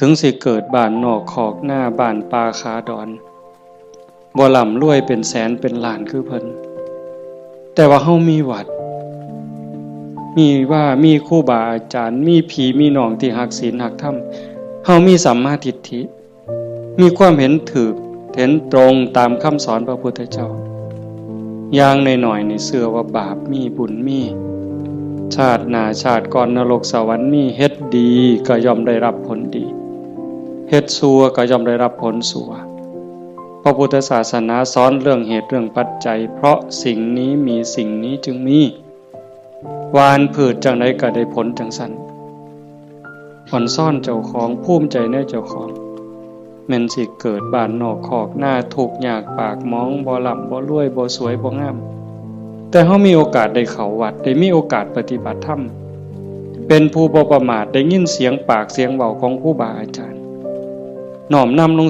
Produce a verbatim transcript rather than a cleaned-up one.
ถึงสิเกิดบ้านนอกคอกนา บ้านป่าขาดอน บ่ร่ำรวยเป็นแสนเป็นล้านคือเพิ่น แต่ว่าเฮามีวัด มีว่า มีครูบาอาจารย์ มีพี่มีน้องที่ฮักศีลฮักธรรม เฮามีสัมมาทิฏฐิ มีความเห็นถูก เห็นตรงตามคำสอนพระพุทธเจ้า อย่างน้อยๆ นี่เชื่อว่าบาปมีบุญมี ชาติหน้าชาติก่อนนรกสวรรค์มี เฮ็ดดีก็ย่อมได้รับผลดี เฮ็ดชั่วก็ย่อมได้รับผลชั่ว พระพุทธศาสนาสอนเรื่องเหตุเรื่องปัจจัย เพราะสิ่งนี้มีสิ่งนี้จึงมี หว่านพืชจั่งใดก็ได้ผลจั่งซั่น อ่อนซ้อนเจ้าของ ภูมิใจในเจ้าของ แม่นสิเกิดบ้านนอกคอกนา ทุกข์ยากปากหมอง บ่ร่ำบ่รวย บ่สวยบ่งาม แต่เฮามีโอกาสได้เข้าวัด ได้มีโอกาสปฏิบัติธรรม เป็นผู้บ่ประมาท ได้ยินเสียงปากเสียงเว้าของครูบาอาจารย์ น้อมนำลง